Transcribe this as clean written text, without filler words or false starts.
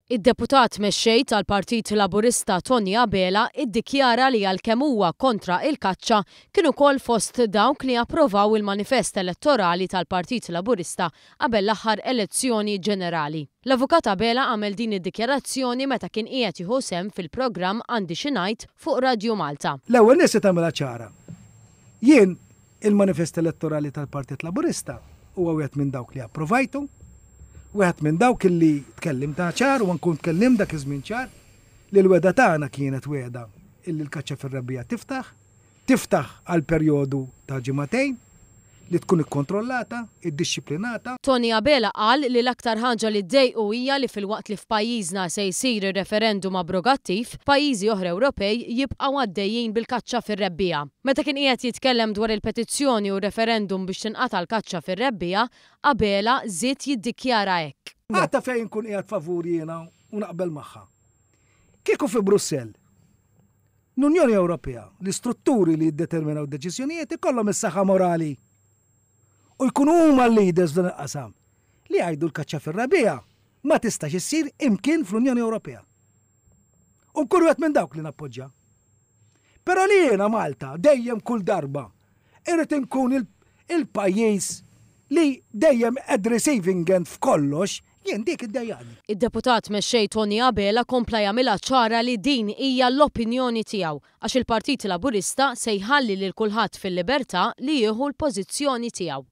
Id-Deputat Mexxej tal-Partit Laburista Toni Abela iddikjara li għalkemm huwa kontra il-kaċċa, kien ukoll fost dawk li approvaw il-manifest elettorali tal-Partit Laburista qabel l-aħħar elezzjoni ġenerali. L-Avukat Abela għamel din id-dikjarazzjoni meta kien qiegħed jieħu sehem fil-programm Għandi Xi Ngħid fuq Radju Malta. L-ewwel nett se tagħmilha ċara. Jien Il-manifest elettorali tal-Partit Laburista huwa wieħed minn dawk li approvajtu, wieħed minn dawk li tkellimtha ċar u nkun tkellimt dak iż-żmien ċar li l-wegħda tagħna kienet wegħda illi l-kaċċa fir-rebbiegħa tiftaħ, tiftaħ għal perjodu ta' ġimagħtejn, li tkun ikkontrollata, iddixxiplinata. Toni Abela qal li l-aktar ħaġa li ddejqu hija li filwaqt li f'pajjiżna se jsir ir-referendum abrogattiv, pajjiżi oħra Ewropej jibqgħu għaddejjin bil-kaċċa fir-rebbiegħa. Meta kien qiegħed jitkellem dwar il-petizzjoni u r-referendum biex tinqata' l-kaċċa fir-rebbiegħa, Abela żied jiddikjara hekk. Għadha fejn inkun qiegħed favur jiena u naqbel magħha. Kieku fi Brussell, l-Unjoni Ewropea, l-istrutturi li jiddeterminaw d-deċiżjonijiet ikollhom is-saħħa morali u jkunu huma l-leaders f'dan il-qasam li jgħidu l-kaċċa fir-rebbiegħa ma tistax issir imkien fl-Unjoni Ewropea. U nkun wieħed minn dawk li nappoġġja. Però li jiena Malta dejjem kull darba irrid inkun il-pajjiż li dejjem at receiving end f'kollox, jien dik iddejjaqni. Id-Deputat Mexxej Toni Abela kompla jagħmilha ċara li din hija l-opinjoni tiegħu għax il-Partit Laburista se jħalli lil kulħadd fil-libertà li jieħu l-pożizzjoni tiegħu.